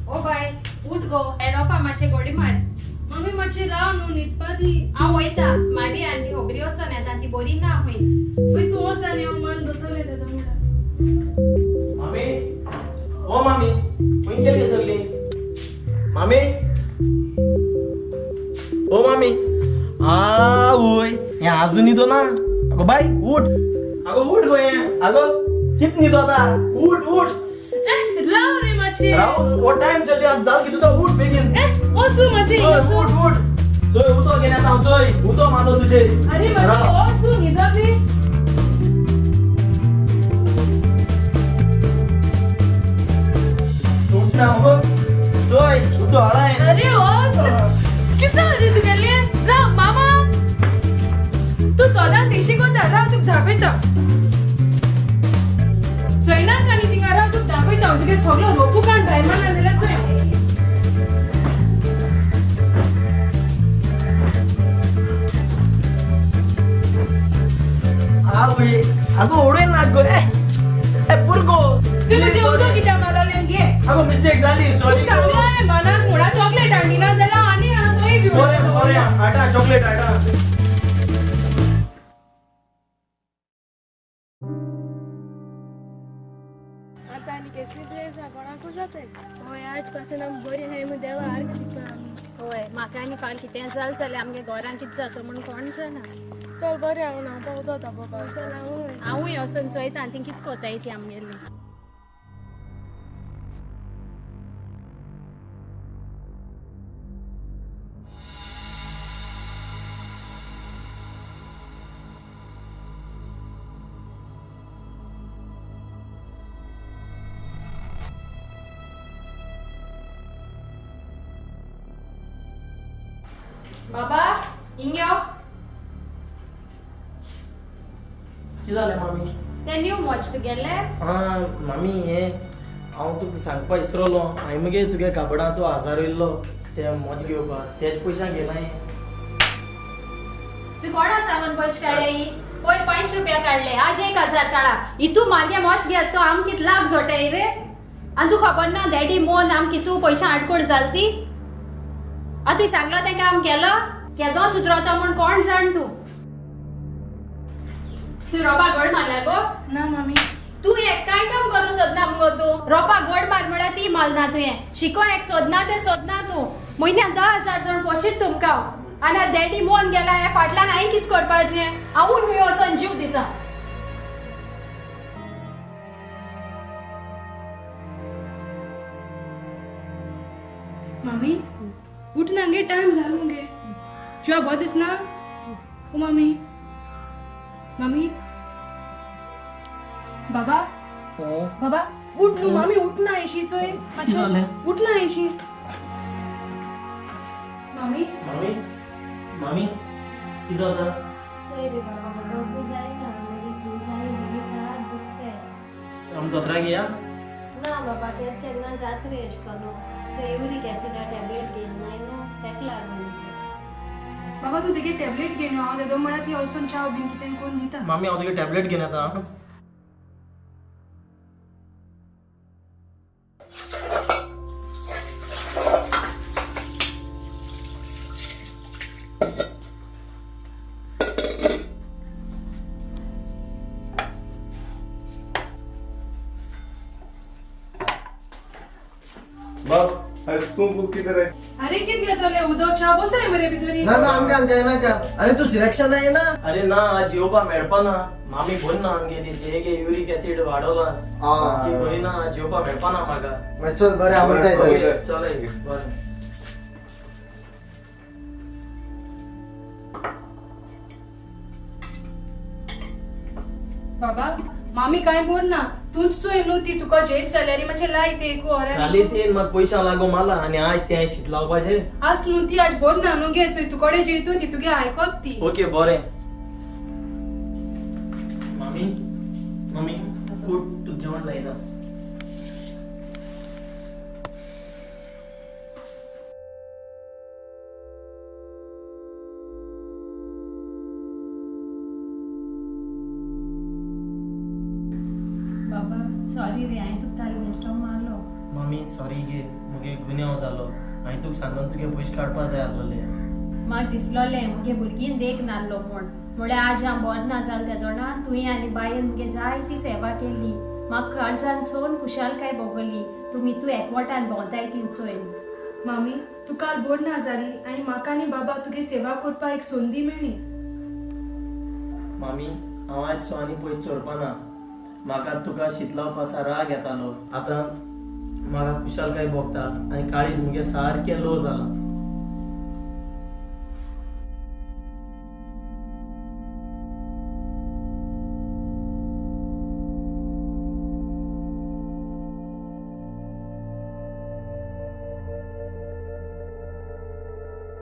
ओ बाय उठ गो, रोपा मातशें गोडी मार. मम्मी मातशें राव न्हू, न्हिदपा दी. हांव वयता, मारी आनी होबरी वचोन येता, ती बरी ना खंय. मागीर तूं वच आनी हांव मान दोतोर येता तो म्हणटा. मामी, ओ मामी, खंय गेली गे सगळीं? मामी, ओ मामी, आवय हें आजून न्हिदो ना. अगो बाय उठ, अगो उठ गो, हें अगो कित न्हिदो आतां, उठ उठ. राव रे मातशें. राव, हो टायम चल जाल कितें तुका, उठ बेगीन. वचूं मातशें. उठ उठ, चोय उदो घेन येता हांव, चोय उदो मारलो तुजेर. अरे मातशें वचूं, न्हिदो दी. उठ ना गो, चोय उदो हाडाय. अरे वच, कितें जालें रे तुगेलें? राव मामा, तूं सदां देशी कोता, राव तुका दाखयता. चोयनाका न्ही थिंगा, राव तुका दाखयता हांव. तुगे सगलो रोपू काण भायर मारना जाल्यार चोय. आवय, अगो उडय ना गो, ए ए पुरगो. तुवें म्हजें उदक कित्याक मारलें घे. अगो मिस्टेक जाली, सॉरी. तुका सांगलें हांवें मनाक म्हणा चॉकलेट हाडली ना जाल्यार आनी हांव थंय बी. बरें बरें, हाडा चॉकलेट हाडा. आतां आनी केसली प्लेस आहा कोणाकूच जाताय. हय, आज पासून आमी बरी आहाय म्हूण देवा आर्ग दिता आमी. हय, म्हाका आनी फाल्यां कितें जालें जाल्यार आमगे घरान कितें जाता म्हूण कोण जाणा. चल बरें, हांव न्हांवपा उदक तापोवपाक. चल हांवूय. हांवूय वचोन चोयता ती कितें कोताय ती आमगेली. बाबा हिंग यो. कितें जालें मामी? तें न्यू वॉच तुगेलें? आं मामी, हें हांव तुका सांगपा विसरलो, हांवें मगे तुगे काबडां तूं हजार येयल्लो ते मोज घेवपाक, तेच पयशांक घेयला हें. तूं कोणा सांगून पयशे काडले? पयर 5 रुपया काडले, आज 1000 काडा. इतू मारगे मोच घेत तो आम कित लाख जोटाय रे. आनी तूं खबर ना डॅडी मोन आम कितू पयशा आडकोड जाल ती. आं तुवें सांगलो तें काम केलो, केदो सुदरोता म्हूण कोण जाण तूं. तूं रोपा गोड मारल्या गो? ना मामी. तूं एक कांय काम करूं सोदना मुगो तूं. रोपा गोड मार म्हळ्यार ती मारना तुवें. शिकोन एक सोदना तें सोदना तूं. म्हयन्याक 10,000 जण पोशीत तुमकां. आनी डॅडी मोन गेला हे फाटल्यान हांवें कितें करपाचें? हांवूय खंय वचोन जीव दिता. मामी उठ ना गे, टायम जालो मुगे. तुया बरो दिसना? ओ मामी, मामी, बाबा, बाबा उठ न्हू. मामी उठ ना येशी चोय मातशें, उठ ना येशी. मामी, मामी, मामी कितें जाता? चोय रे बाबा, बरोबर जायना, मागीर भूज आनी मागीर सात दुखताय. आमी दोतोराक या? ना बाबा, तें केन्ना जाता रे अशें करून. तें युरीक एसिडा टॅबलेट घेयना न्हू, तेका लागून. बाबा तूं तेगे टॅबलेट घेवन यो, हांव तेदो म्हळ्यार ती वचून च्याव बीन कितें करून दिता. मामी हांव तुगे टॅबलेट घेवन येता. बाब, आयज तूं खूब कितें रे? अरे कितें घेतले उदक च्या बसय मरे भितरी. ना ना, आमकां काय नाका. अरे तूं सिलेक्शन येना? अरे ना, आज येवपा मेळपा ना. मामी बरी ना आमगेली, ते गे युरीक एसिड वाडोला, ती बरी ना, आज येवपा मेळपा ना म्हाका. मागीर चल बरें, आमी वयता. चल बरें. बाबा मामी कांय बोर ना, तूंच चोय न्हू ती तुका जेत जाल्यार मातशें लाय ते एक वर. खाली ते म्हाका पयशा लागो माला आनी आज ते हांवें शीत लावपाचें. आज न्हू ती आज बोर ना न्हू गे, चोय तुकडे जेतू ती तुगे आयकोत ती. ओके बरें. मामी, मामी उठ, तुका जेवण लायता. बाबा सॉरी रे, हांवें तुका काल बेश्टो मारलो. मामी सॉरी गे, मुगे गुन्यांव जालो. हांवें तुका सांगून तुगे पयशे काडपा जाय आसलोले. म्हाका दिसलोलें मुगे भुरगीन देख नासलो म्हूण. म्हळ्यार आज हांव बरो ना जाल तेदोणा तुवें आनी बायन मुगे जायती सेवा केली. म्हाका काळजान चोवन खुशालकाय भोगली तुमी तूं एकवटान भोंवताय ती चोयन. मामी, तूं काल बोर ना जाली आनी म्हाका आनी बाबा तुगे सेवा करपाक एक संदी मेळ्ळी. मामी, हांव आयज सो आनी पयशे चोरपा ना. म्हाका तुका शितलावपा राग येतालो. आतां म्हाका खुशालकाय भोगता आनी काळीज मुगे सारकें लो जालां.